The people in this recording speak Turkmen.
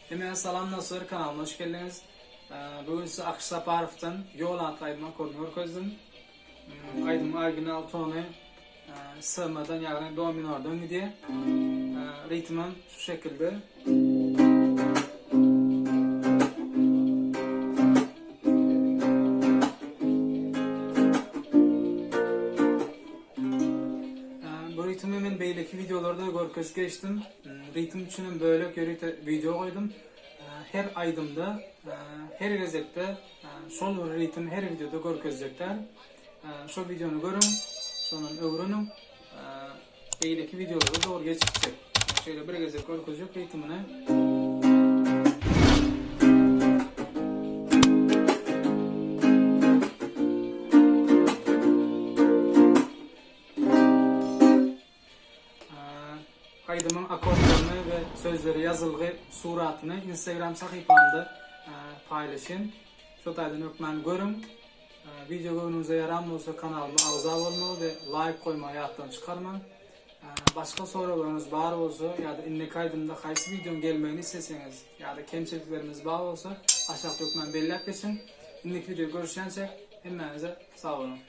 Hemmäňize salam dostlar kanalyma hoş geldiňiz. Bu gün size Akyş Saparowdan Ýol atly aýdym akkordyny görkezdim. Aýdymyň original tony S-dan ýagny do minordan gidýär. Ritmem şu şekilde. Bu ritmi men beýleki wideolarda görkezip geçdim. Ritm üçin hem bölek ýörite wideo goýdum. Her aýdymda, her gezekde şol bir ritm her wideoda görkezjek däl. Şo wideony görüň, şondan öwreniň. Beýleki wideolara dogry geçip gitjek. Şeýle bir gezek görkezjek ritmini. Aýdymyň akkordlaryny we sözleri ýazylgy suratyny Instagram sahypamda paýlaşyn. Şo taýdan hökman görüň. Wideo göwnüňize ýaran bolsa kanalyma agza bolmagy we laýk goýmagy ýatdan çykarmaň. Başga soraglaryňyz bar bolsa ýa-da indiki aýdymda haýsy wideoň gelmegini isleseňiz ýa-da kemçiliklerimiz bar bolsa aşakda hökman belläp geçiň. Indiki wideo görüşýänçäk hemmäňize sag boluň.